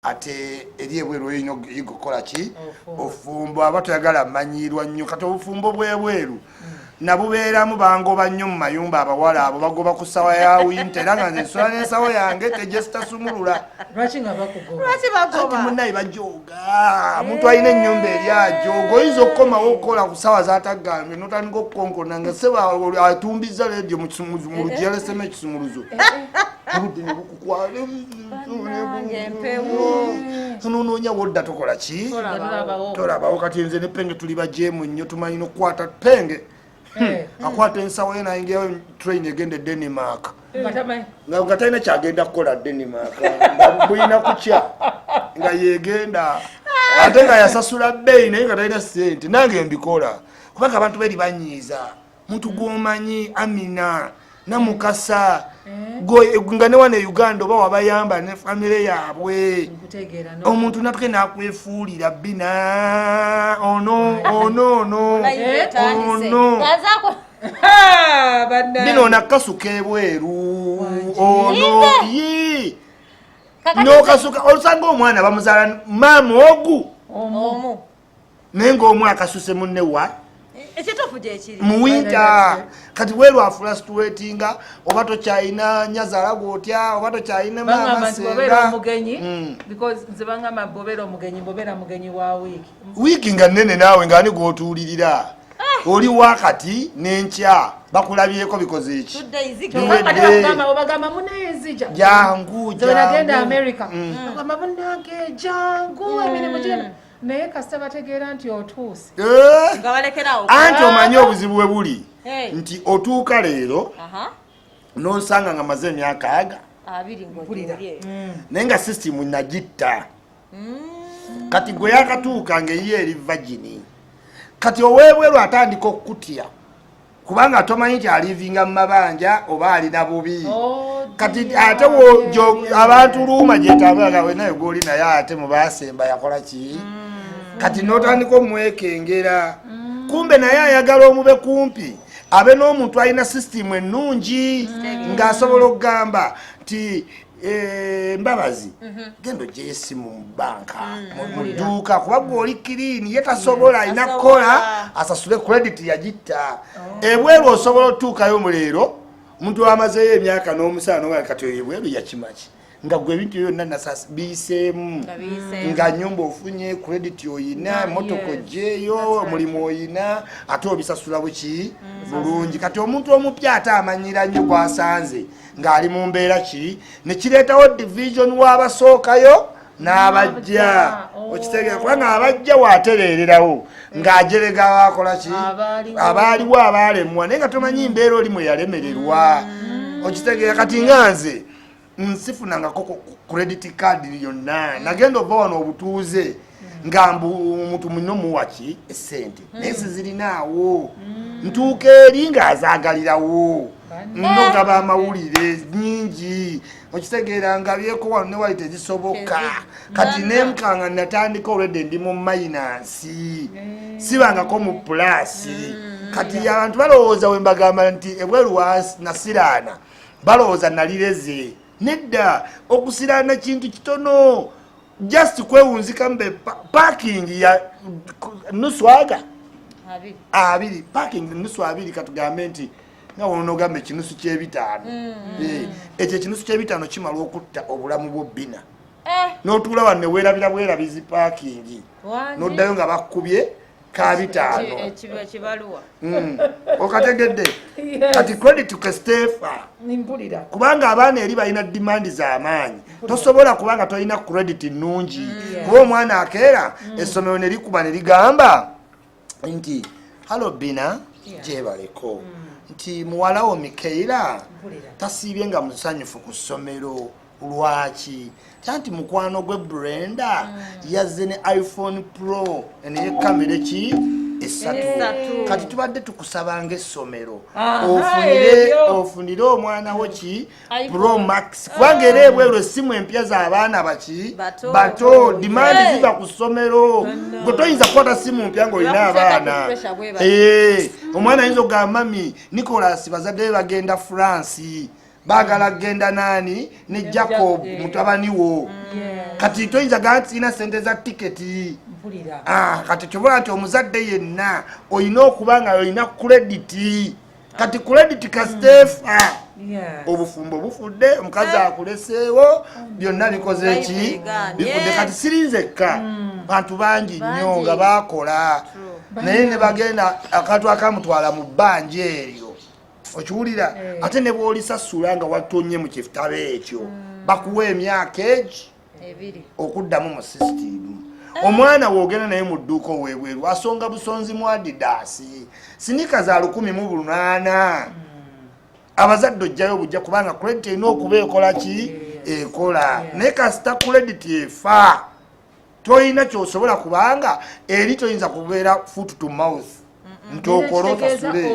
Ate eri ebweru olina okuyiga okukola ki? Ofumbo. Aba toyagala manyiirwa nnyo. Kati obufumbo bwebweru nabubeeramu, bangoba nnyo mu mayumba. Abawala abo bagoba ku ssawa ya winter, era nga nze nsula n'ensawo yange tegyesitasumulula. Lwaki nga bakugoba? Lwaki bagoba? Anti munaye bajooga. Omuntu alina ennyumba eri ajooga. Oyinza okukomawo okukola ku ssawa zatagambye, notandika okukonkona nga seba atumbiza ledio mu luggi, yalesemu ekisumuluzo, obudde ne bukukwala. Bannange, empewo. Nonoonya wodda, tokola ki? Tolabawo. Tolabawo. Kati nze ne Penge tuli bajeemu nnyo, tumanyi nokukwata Penge. Akwata ensawo ye nayingirawo train egenda e Denmark. Nga tamanyi. Nga talina kyagenda kukola Denmark, nga bulina kutya nga yegenda, ate nga yasasula bbeeyi naye nga talina sente. Nange mbikola kubanga abantu beri banyiiza. Muntu gwomanyi, Amina Namukasa, nga ne wano e Uganda oba wabayamba ne famire yaabwe. Nkutegeera no. Omuntu natuke nakwefuulira bina ono ono ono. Live etandise. Ono. Gazaako. Ha, bannange. Bino nakasuka ebweru ono yi. Kakati Nokasuka olusanga omwana bamuzaala maama ogu omu. Naye ngaomu akasuse munne wa Ekituufu gyekiri. Mu winter. Kati bweru afrustratinga, oba tokyalina nyazaala gwotya, oba tokyalina Bagamba maama, nti bw'obeera senga. omugenyi, because nze bagamba bw'obeera omugenyi, bw'obeera mugenyi wa wiiki. Wiiki nga nnene, naawe ngaani gwotuulirira oli wakati n'enkya bakulabyeko bikoze eki? 2 days. Biwedde. Kati bakugamba, obagamba munaye nzija. Jangu. Nze bwe nagenda Jangu. America, bagamba munange jangu, emirimu gino, naye kasita bategeera nti otuuse. Nga balekerawo. Anti omanyi obuzibu bwe buli nti otuuka leero nonsanga nga maze emyaka aga 20 ng'ogyolye. Naye nga system nagitta. Kati gwe yakatuuka ngaeyiyo eri virgin. Kati owebweru atandika okukutya kubanga tomanyi nti alivinga mu mabanja oba alina bubi. Oh, Kati dear. ate abantu luuma gyetabaga naye gwoli naye ate mubasemba yakola ki? Kati notandika omwekengera, kumbe naye ayagala omube kumpi, abe n'omuntu alina sisitimu ennungi ng'asobola okugamba nti, "Mbabazi, genda ogyeyo essimu mu banka, mu dduuka," kuba gwe oli clean, ye tasobola, alina Tasobola. kukola asasule credit yagitta. Ebweru osobola otuukayo muleero, omuntu amazeeyo emyaka n'omusaana noga kati oyo ebweru yakimaki nga gwe ebintu byonna biyiseemu. Nga biyiseemu. Nga nyumba ofunye, credit oyina, emotoka ogyeyo, omulimu oyina, ate obisasula buki bulungi. Kati omuntu omupya ate amanyira nnyo gwasanze ng'ali mu mbeera ki, nekireetawo division w'abasookayo n'abajja. N'abajja. Oh. Okitegeera? Kubanga abajja waatereererawo ng'ajerega wakola ki? Abaaliwo. Abaaliwo abaalemwa, naye nga tomanyi mbeera oli mwe yalemererwa. Okitegeera? Kati nga nze nsifunangako credit card yonna. Nagenda ova wano obutuuze nga mbu omuntu muno muwaki esente, naye sizirinaawo. Ntuuka eri ng'azaagalirawo, nogaba amawulire nyingi. Okitegeera? Nga byeko wano newali tezisoboka. Kati nenkanga natandika olwedde ndi mu minus, sibangako mu plus. Kati abantu balowooza wembagamba nti ebweru nasiraana, balowooza nalireze. Nedda, okusiraana kintu kitono, just kwewunzika mbe parking ya nusu aga 20. 20, parking nusu 20. Katugambe nti nga wonogamba ekinusu kyebitaano. Ekyo ekinusu kyebitaano kimala okutta obulamu bwo bbina. N'otuula wano neweerabira bwerabizi parking. Wangi. N'oddayo nga bakkubye ka bitaano. Ekibaluwa. Okategedde? Yes. Kati credit kestefa Mpulira. kubanga abaana eri balina demand z'amaanyi. Tosobola kubanga tolina credit nnungi, kuba omwana akeera essomero ne likuba ne ligamba nti, "Hello Bina, gyebaleko," nti muwala wo Mikaira Mpulira. tasiibye nga musanyufu ku ssomero. Lwaki? Kyanti mukwano gwe Brenda yazze ne iPhone Pro naye kamera ki esatu. Esatu. Kati tubadde tukusaba ngaessomero Ebyo. ofunire omwana wo ki iPhone. Pro Max, kubanga era ebweru essimu empya z'abaana baki? Bato. Bato. Demand ziva ku ssomero. Gwe toyinza kukwata simu mpya ng'olina Bakuteeka ku abaana. pressure bwe bati. Omwana ayinza okugamba, "Mummy, Nicolas bazadde be bagenda France." Baagala kugenda naani ne Jacob mutabani wo. Kati toyinza gaa nti sirina sente za tiketi. Mpulira. Ah, kati kyobola nti omuzadde yenna olina okuba nga olina credit. Kati credit kasiteefa, obufumbo bufudde, omukazi akuleseewo, byonna bikoze Life ki? egaanye. Bifudde. Kati sirinzekka, bantu bangi nnyo Bangi. nga bakola, naye ne bagenda akantu akamutwala mu bbanja eryo, okiwulira? Ate ne bw'olisasula nga watonye mu kitabo ekyo, bakuwa emyaka egi 2. Okuddamu mu sisitimu. Omwana woogenda naye mu dduuka owebweru, asonga busonzi mu Adidas sneaker za 1800. Abazadde ojjayo bujja, kubanga credit erina okuba ekola ki? Ekola. Naye kasita credit efa, toyina kyosobola, kubanga eri toyinza kubeera foot to mouth nti okola Kitegeeza osasule.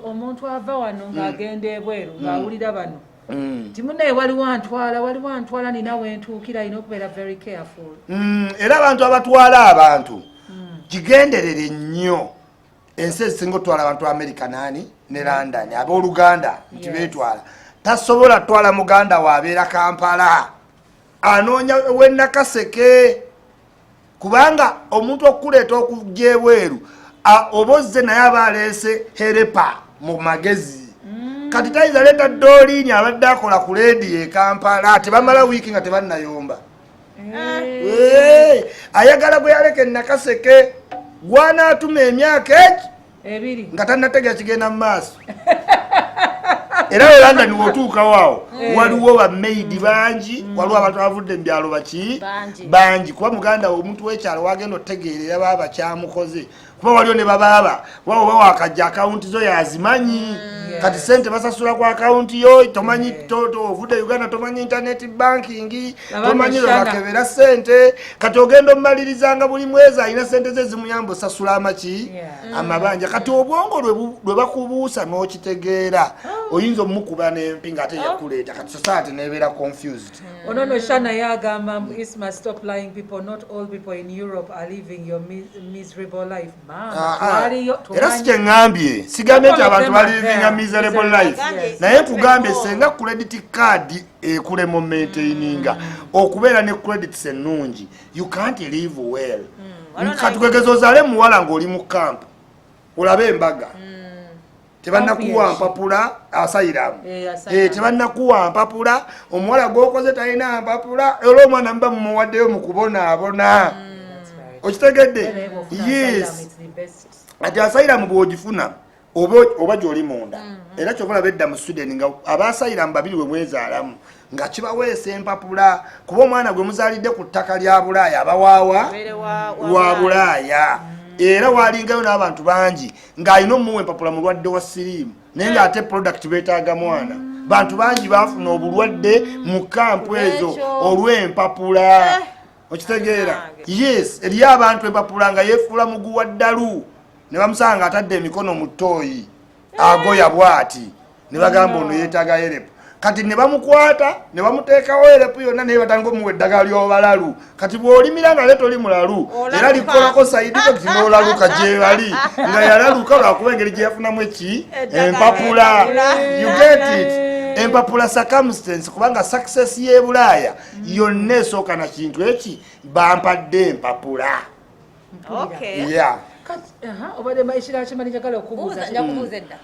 omuntu ava wano ng'agenda ebweru ng'awulira bano nti munaye waliwo antwala, waliwo antwala, nina wentuukira, alina okubeera very careful. Era abantu abatwala abantu kigenderere nnyo. Ensi ezisinga otwala abantu, America nani ne London, abooluganda nti beetwala. Tasobola twala muganda waabeera Kampala, anoonya wenakaseke, kubanga omuntu okuleeta okujja ebweru oba ozze naye aba aleese helper mu magezi. Kati tayinza leeta Doliini abadde akola ku leediyo e Kampala, tebamala wiiki nga tebannayomba. Eh, ayagala gwe yaleka enakaseke, gwanaatuma emyaka egi 2 nga tannategera kigenda mu maaso. Era we London wotuukawo awo, waliwo bamaidi bangi, waliwo abantu abavudde mu byalo baki. Bangi. Bangi, kuba muganda we omuntu w'ekyalo wagenda otegeerera baba kyamukoze, kuba waliwo ne babaaba kuba oba wakajja akawunti zo yazimanyi. Kati sente basasula ku akawunti yo, tomanyi ovudde Uganda, tomanyi internet banking, Abana tomanyi lwe Shana. bakebera sente. Kati ogenda omumalirizanga buli mwezi alina sente ze zimuyamba osasula amaki, amabanja. Kati obwongo lwe bakubuusa n'okitegeera, oyinza omukuba n'empi nga ate yakuleeta. Kati society nebeera confused. Ono no Shana yagamba mbu, Isma, stop lying people. Not all people in Europe are living your miserable life. Mama, Ah, ah. twaliyo. Era si kyeŋŋambye, sigambye nti abantu balivinga miserable life, Yes. naye nkugambye senga credit card ekulema maintaininga okubeera ne credits ennungi, you can't live well. Waliwo. Kati kwegeza ozaale muwala ng'oli mu camp, olabe embaga, tebannakuwa Camp. mpapula, asylum. Eh, asylum. Eh, tebannakuwa mpapula, omuwala gwokoze talina mpapula, era omwana muba mumuwaddeyo mu kubonaabona. That's right. Okitegedde? Naye bw'ofuna Yes. asylum, it's the best. Ati asylum bw'ogifuna, oba gy'oli munda, era kyova olaba edda mu Sweden nga aba asylum babiri we mwezaalamu nga kibaweesa empapula, kuba omwana gwe muzaalidde ku ttaka lya Bulaaya abawaawa Abeere wa wa Bulaaya. Era walingayo n'abantu bangi ng'alina omuwa empapula mulwadde wa siriimu, naye ng'ate product beetaaga mwana. Bantu bangi baafuna obulwadde mu kampu ezo Ekyo. olw'empapula. Eh. Okitegeera? Nange. Yes, eriyo abantu empapula nga yeefuula muguwa ddalu, ne bamusanga nga atadde emikono mu ttooyi agoya bw'ati, ne bagamba ono yeetaaga help. Kati ne bamukwata ne bamuteekawo help yonna, naye batandika omuwa eddagala ly'obalalu. Kati bw'olimira nga le toli mulalu, era Olaluka. likolako side effect n'olaluka. Gye bali nga yalaluka lwakuba engeri gye yafunamu eki? Eddagala. Empapula. Empapula. You get it? Empapula circumstance, kubanga success y'e Bulaaya yonna esooka na kintu eki: bampadde empapula. Okay. Yeah. Kati, aha, obadde ekirala kyemali njagala okubuuza. Buuza, nja kubuuza edda.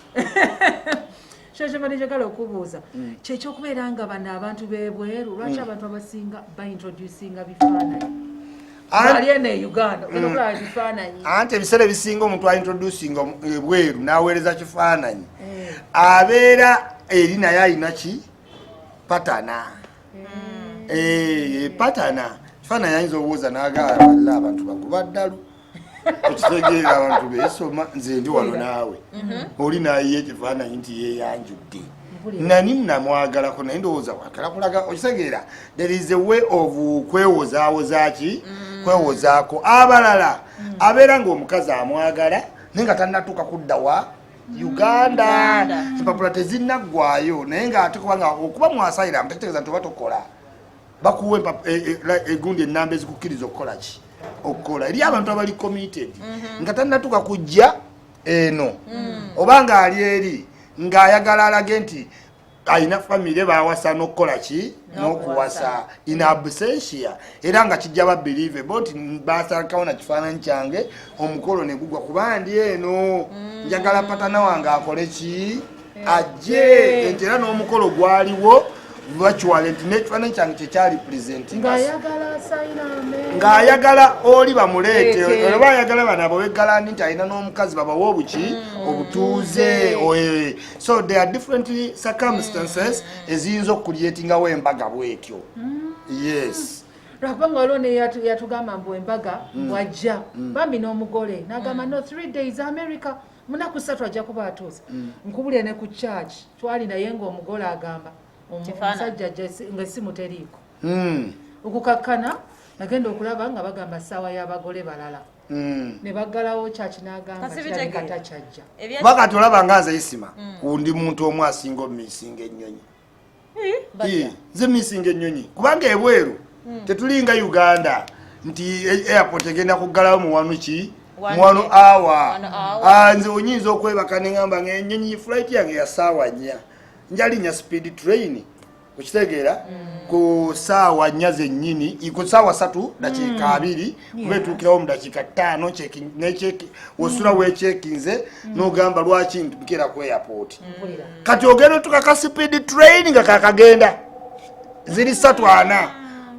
Kyo kyemali njagala okubuuza kyekyokubeera nga bano abantu b'ebweru, lwaki abantu abasinga baintroducinga bifaananyi? Ali eno e Uganda ogenda okulaba ebifaananyi. Anti ebiseera ebisinga omuntu aintroducinga ebweru n'aweereza kifaananyi, abeera eri naye alina ki? Partner. Eh, partner kifaananyi ayinza obuuza n'agala abantu bakuba ddalu. Okitegeera? Abantu beesoma, nze ndi wano naawe oli nayiye ekifaananyi nti yeeyanjudde nani namwagalako, naye ndowooza wakala kulaga. Okitegeera? There is a way of kwewozaawozaaki, kwewozaako. Abalala abeera ngaomukazi amwagala naye nga tannatuuka kudda wa Uganda, Uganda. Empapula tezinnaggwayo, naye ngaate kubanga okuba mu asylum tekitegeeza nti oba tokola. Bakuwa egundi enamba ezikukkiriza okukola ki? Okukola. Eri abantu abali committed nga tannatuuka kujja eno, oba ng'ali eri ng'ayagala alage nti Alina famire bawasa n'okukola ki n'okuwasa in absentia, era nga kijja ba believable nti basalakawo na kifaananyi kyange, omukolo ne gugwa, kuba ndi eno njagala partner wange akole ki, ajje, nti era n'omukolo gwaliwo virtual, nti n'ekifaananyi kyange kyekyali presenting Ng'ayagala asylum. Ng'ayagala oli bamuleete. Leete. Oba ayagala bano aboweggalandi nti alina n'omukazi, babawe obuki, obutuuze. So there are different circumstances eziyinza okucreatingawo embaga bwetyo, yes. Lwakubanga waliwo ne yatugamba mbu embaga bwajja bambi n'omugole n'agamba, "No, 3 days America, munaku 3 ajja kuba atuuse." Nkubulira ne ku church twali naye ng'omugole agamba Kifaananyi. omusajja ajja ng'essimu teriiko. Okukakkana nagenda okulaba nga bagamba ssaawa y'abagole balala ne baggalawo church, n'agamba Kasi kirabika bitegeera. takyajja. Kuba kati olaba nga nze Isima, ndi muntu omu asinga omissinga ennyonyi. Batya? Nze missinga ennyonyi kubanga ebweru tetulinga Uganda nti airport egenda kuggalawo muwanu ki, One muwanu day. awa. 1 hour. Ah, nze onyinza okwebaka neŋamba nga ennyonyi flight yange ya saawa 4, njalinya speed train, okitegeera, ku saawa 4 zennyini, ku saawa 3 dakiika 20, kuba etuukirawo mu dakiika 5. Osula weekyekinze n'ogamba lwaki nkeera ku airport. Mpulira. Kati ogenda otuka ka speed train nga kakagenda ziri 3:40,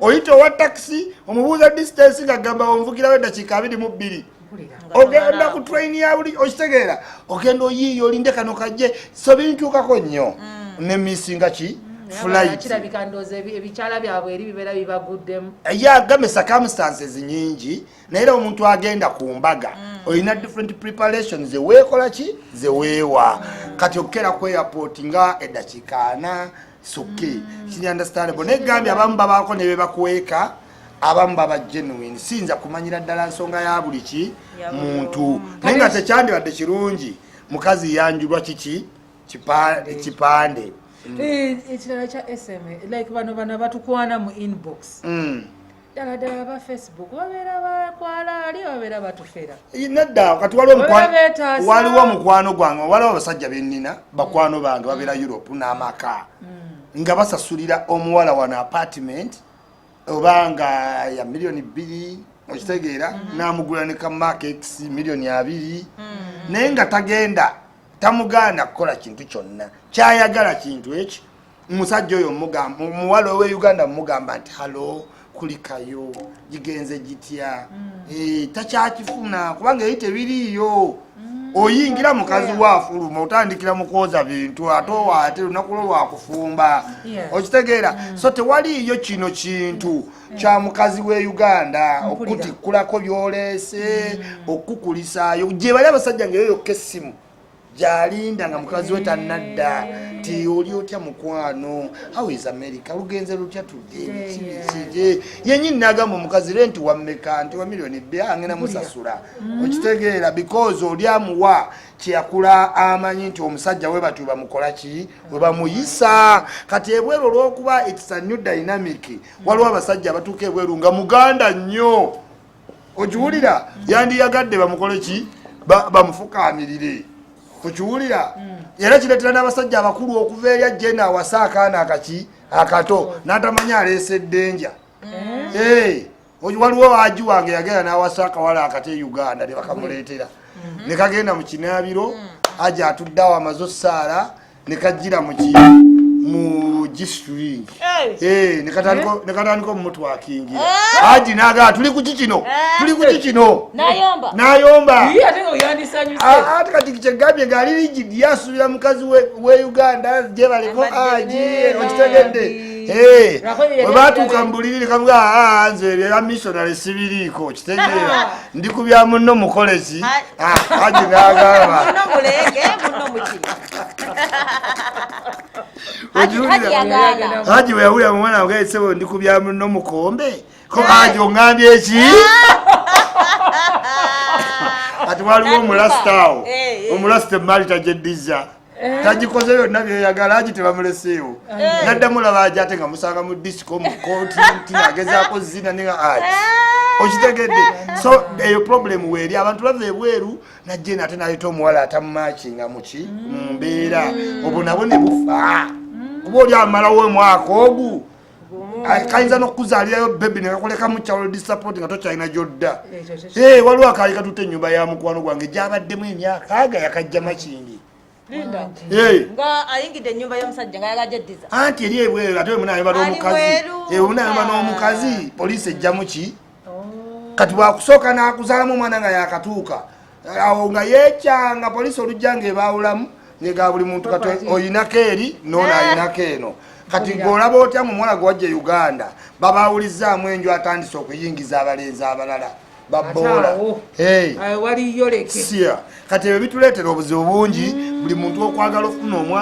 oyita owa taxi omubuuza distance nga gamba onvugirawo eddakiika 22. Mpulira. Ogenda ku train ya buli, okitegeera, ogenda oyiiya olinde kano kajje, so bintuukako nnyo ne missinga ki, flight. Kirabika ndowooza ebikyala byabwe eri bibeera bibaguddemu. Yagambe circumstances nyingi, naye era omuntu agenda ku mbaga olina different preparations zeweekola ki, zeweewa. Kati okukera ku airport nga eddakiika 40 soke kiri understandable, naye gambye abamu babaako ne bebakweka, abamu baba genuine. Siyinza kumanyira ddala nsonga ya buli ki Ya buli muntu, naye nga tekyandibadde kirungi mukazi yanjulwa kiki, kipande. Ekirala kya sma, like bano batukwana mu inbox, ddala ddala aba Facebook babeera bakwala ali babeera batufera? Nedda, kati waliwo Babeera beetaasa. Waliwo mukwano gwange, waliwo abasajja bennina bakwano bange babeera Europe n'amaka nga basasulira omuwala wano apartment oba nga ya miliyoni 2, okitegeera, n'amugula ne ka Mark X miliyoni 20, naye nga tagenda tamugaana kukola kintu kyonna kyayagala. Kintu eki omusajja oyo mugamba, omuwala owe Uganda mugamba nti, "Hello, kulikayo, gigenze gitya?" Takyakifuna kubanga eri tebiriiyo. Oyingira mukazi we afuluma, otandikira mu kwoza bintu, ate owa ate lunaku lwo lwakufumba. Okitegeera? So tewaliiyo kino kintu kya mukazi we Uganda Mpulira. okutikkulako byoleese, okukulisaayo. Gye bali abasajja ngaeyo yokka essimu gyalinda nga mukazi we tannadda nti, "Oli otya mukwano? How is America? Lugenze lutya tudde?" Biki biki yenyini nagamba omukazi, "Rent wammeka?" Nti, "Wa miliyoni 2." "Angenda musasula." Okitegeera? Because oli amuwa kyeyakula amanyi nti omusajja we batyo bamukola ki, we bamuyisa. Kati ebweru olwokuba it's a new dynamic, waliwo abasajja abatuuka ebweru nga muganda nnyo, okiwulira, yandiyagadde bamukole ki, bamufukamirire, okiwulira? Era kireetera n'abasajja abakulu okuva eri ajja eno awasa akaana akaki akato n'atamanya aleese eddenja. Eh, oyo waliwo waji wange yagenda n'awasa akawala akato e Uganda ne bakamuleetera ne kagenda mu kinaabiro, aja atuddeawo amaze ossaala ne kajjira muki, mu G-string. Hey. Eh, ne katandika omumutwakingira. Aji nagaa, "Tuli kuki kino? Tuli kuki kino?" Nayomba. Nayomba. Ii, ate nga oyandisanyuse. Ah, ate kati kyegambye ngaali rigid, yasuubira mukazi we Uganda gyebaleko. Ambadde aji bulungi. Okitegedde? Eh, Lwako yali bwe batuuka alabye- mu buliri nekamuga, "Ah, nze ebya missionary sibiriiko, kitegeera, ndi ku bya munno mukole ki?" Ah, aji n'agamba, Muno mulenge, muno muki. Okiwulira? Haji yagaana. Haji bwe yawulira mumwana wange, "Sebo, ndi ku bya munno mukombe," ko haji, "Oŋŋambye eki?" Kati waliwo omulasita awo, Eh, eh. omulasita emaali tagyeddiza, tagikoze byonna byeyagala, haji tebamuleseewo, naddamu laba aja ate nga musanga mu disco mu kooti nti agezaako zina ninga aji, okitegedde? So eyo problem weeri, abantu bava ebweru najja eno ate naleeta omuwala atamumatchinga muki, mu mbeera, obwo nabwo ne bufa. Kuba oli amalawo omwaka ogu, kayinza n'okukuzaalirayo baby nekakulekamu child support nga tokyalina gyodda. Ekyo kyo. Eh, waliwo akaali katutte ennyumba ya mukwano gwange gyabaddemu emyaka aga, yakajja Makindi. Linda. Eh, Nga ayingidde ennyumba y'omusajja nga yagajja eddiza. Anti eri ebweru, ate wemunayamba Ali n'omukazi. bweru. Eh, wemunayamba n'omukazi, poliisi ejjamu ki. Kati bwakusooka n'akuzaalamu omwana nga yakatuuka awo nga yekyanga, poliisi olujja ngaebaawulamu ngega buli muntu kati Property. oyinako eri noono ayinako eno. Kati gweolaba otya mu muwala gwe wajja e Uganda babaawulizaamu enju, atandise okuyingiza abalenzi abalala baboola. Ate awo. Hey. Awo waliyo leke. Sia, kati ebyo bituleetera obuzibu bungi, buli muntu okwagala okufuna omwana.